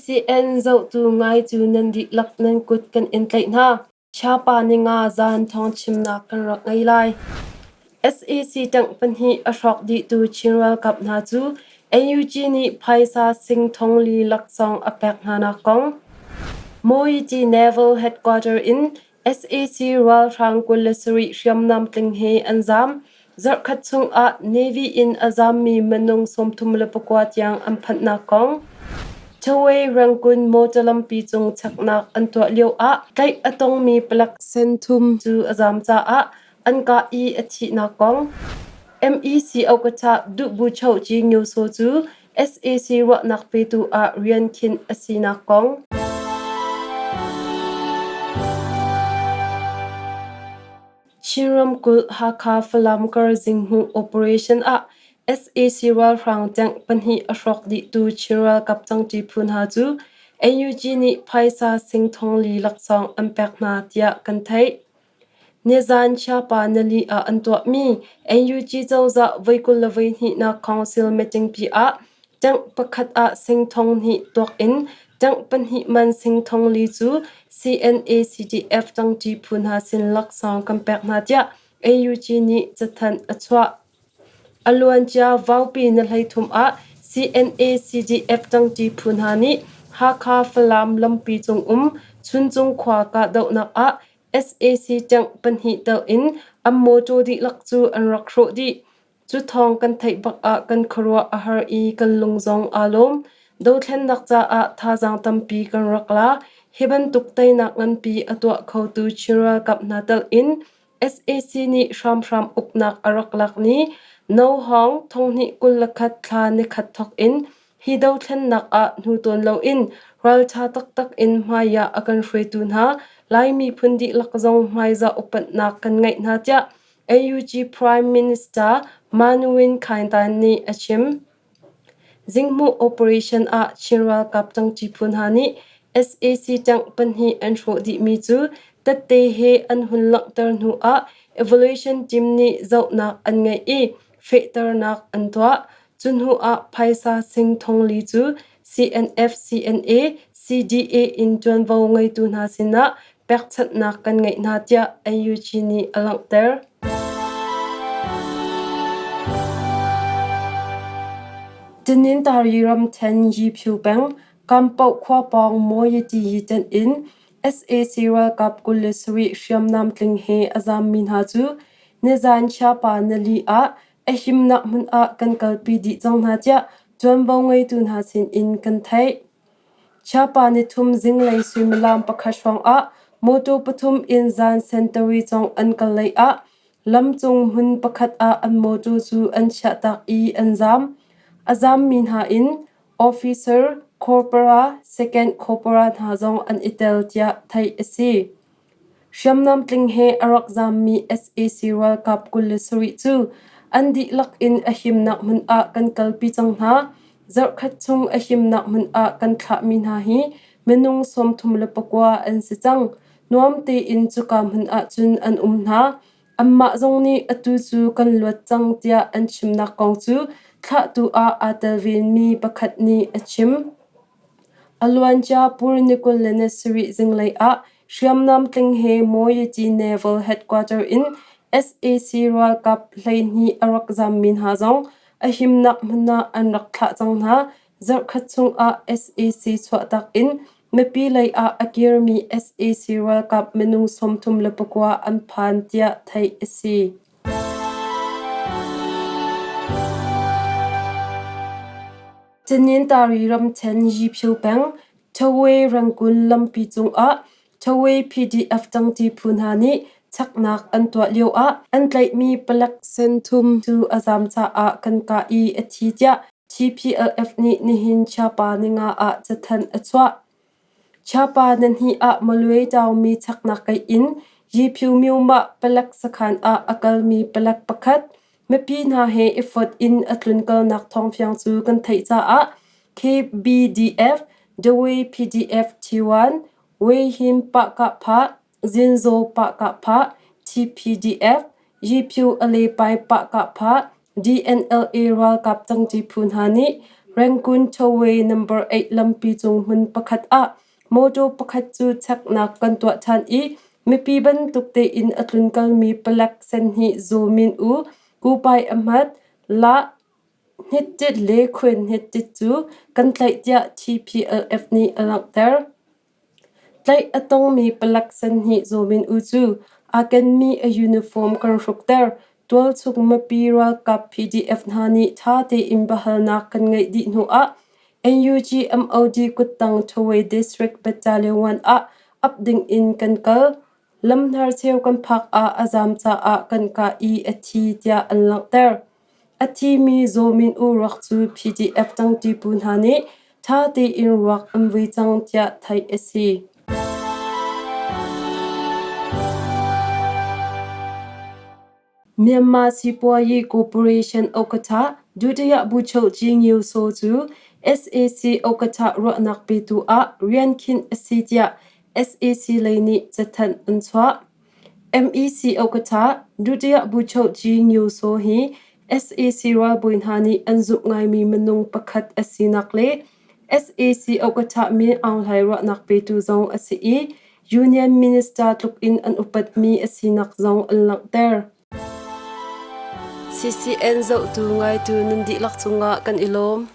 CCN zohtu ngaitu nan dihlak nan kut kan in tlaih hna. Chiapa ninga zan thawngchimnak kan rak ngei lai. SAC tank pahnih a hrawk dihtu Chin ralkap hna cu NUG nih phaisa sing thong li laksawng a pek hnanak kong. Moiti Naval Headquarter in sac ralhrang 27 hriamnam tling he an zaam. Zarhkhat chungah Navy in a zaammi minung 39 tiang an phanhnak kong. Tawei Rangoon motor lampi cung cheknak an tuah lioah tlaih a tongmi palek senthum cu a zaam caah an kah i a thihnak kong. MEC Okatha Duhbuchohci Nyoso cu sac ruahnak petu ah rian khinh a sinak kong. Chin ramkulh Hakha Falam kar Zinghmuh operation ah sac ralhrang tank pahnih a hrawk dihtu Chin ralkap cangṭi phu hna cu NUG nih phaisa sing thong li laksawng an pek hna tiah kan theih. Nizaan Chiapa nili ah an tuahmi NUG cozah voi 22nak council meeting pi ah tank pakhat ah sing thong hnih tuak in tank pahnih man sing thong li cu CNA-CDF ṭangṭi phu hna sin laksawng kan pek hna tiah NUG nih cathanh a chuah. A luancia Vaupi na hleithum ah CNA-CDF ṭangṭi phu hna nih Hakha Falam lampi cung um Chuncung khua kahdohnak ah sac tank pahnih telh in an mawṭaw dihlak cu an rak hrawh dih. Cu thawng kan theih bak ah kan khuaruah a har i kan lung zong aa lawm. Dothlennak caah thazaang tampi kan rak la. Hi bantuk teinak nganpi a tuah khotu Chin ralkap hna telh in sac nih hramhram uknak a rak lak ni Nohawng thonghnih 21 thla nikhat thawk in hi dothlennak ah hnu tawn loin ralṭha taktak in hmaiah a kan hruaitu hna Lai miphun dihlak zong hmaizah upatnak kan ngeih hna tiah AUG Prime Minister Manuin Khaing Tan nih a chim. Zinghmuh operation ah Chin ralkap ṭangṭi phu hna nih sac tank pahnih an hrawh dihmi cu tette he an hun langhter hnu ah evaluation team nih zohnak an ngeih i fehternak an tuah. Cu hnu ah phaisa sing thong li cu CNF, CNA, CDA in ṭuanvo ngeitu hna sinah pekchanhnak kan ngeih hna tiah NUG nih a langhter. Tanintari ramṭhen Yiphu peng, Kampoh khua pawng Moyati Yitan in sac ralkap 27 hriamnam tling he a zaammi hna cu nizaan Chiapa nili ah a himnak hmun ah kan kalpi dih cang hna tiah ṭuanvo ngeitu hna sinin kan theih. Chiapa nithum zinglei suimilam pakhat hrawngah mawṭaw pathum in zan sentari cong an kal lei ah lamcung hmun pakhat ah an mawṭaw cu an chiahtak i an zaam. A zaammi hna in officer, corporal, second corporal hna zong an i tel tiah theih a si. Hriamnam tling he a rak zaammi sac ralkap 27 cu an dihlak in a himnak hmun ah kan kalpi cang hna. Zarhkhat chung a himnak hmun ah kan thlahmi hna hi minung 39 an si cang. Nuam tein cuka hmun ah cun an um hna. Anmah zong nih atu cu kan luat cang tiah an chimnak kong cu thlahtu ah aa tel vemi pakhat nih a chim. A luancia Pur ni 27 zinglei ah hriamnam tling he Moyati Naval Headquarter in sac ralkap 12 a rak zammi hna zong a himnak hmun ah an rak thlah cang hna. Zarhkhat chungah sac chuahtak in mipi lei ah a kirmi sac ralkap minung 39 an phan tiah theih a si. Tanintari ramṭhen Yiphu peng, Thawe Rangoon lampi cungah Thawe PDF ṭangṭi phu hna nih cheknak an tuah lioah an tlaihmi palek senthum cu a zaam caah kan kah i a thi tiah TPLF nih nihin Chiapa ninga ah cathanh a chuah. Chiapa nihnih ah Malwe Taungmi cheknak keih in Yiphu Myomah palek sakhan ah a kalmi palek pakhat Mipi hna he i fonh in a tlunkalnak thawngfiang cu kan theih caah KBDF, Dawei PDF T1, Wehim Pah-Kah-Phah, Zinzaw Pah-Kah-Phah, TPDF, Yipyu Alepai Pah-Kah-Phah, DNLA ralkap cangṭi phu hna nih Rangoon Tollway Number 8 lampi cung hmun pakhat ah mawṭaw pakhat cu cheknak kan tuah ṭhan i mipi bantuk tein a tlunkalmi palek senhnih Zaw Min U, Kupai Ahmad, Lah Hnittit le Khuen Hnittit cu kan tlaih tiah TPLF nih a langhter. Tlaih a tongmi palek senhnih Zaw Min U cu aa kenmi a uniform kan hrukter. Tualchung mipi ralkap PDF hna nih ṭha tein biahalnak kan ngeih dih hnuah NUG MOD kuttang Thawei District Battalion 1 ah ap dingin kan kal. Lam hnarcheu kan phak ah a zaam caah kan kah i a thi tiah an langhter. A thimi Zaw Min U ruak cu PDF ṭangṭi phu hna nih ṭha tein ruak an vui cang tiah theih a si. Myanmar Sipuayi Corporation Okatha Dutiya Buchohci Ngio Saw cu sac Okatha ruahnak petu ah rian khinh a si tiah sac lei nih cathanh an chuah. MEC Okatha Dutiya Buchohci Ngio Saw hi sac ralbawi hna nih an zumh ngaimi minung pakhat a sinak le sac Okatha Min Aung Hlaing ruahnak petu zong a si i Union Minister tluk in an upatmi a sinak zong an langhter. CCN zohtu ngaitu nan dihlak cungah kan i lawm.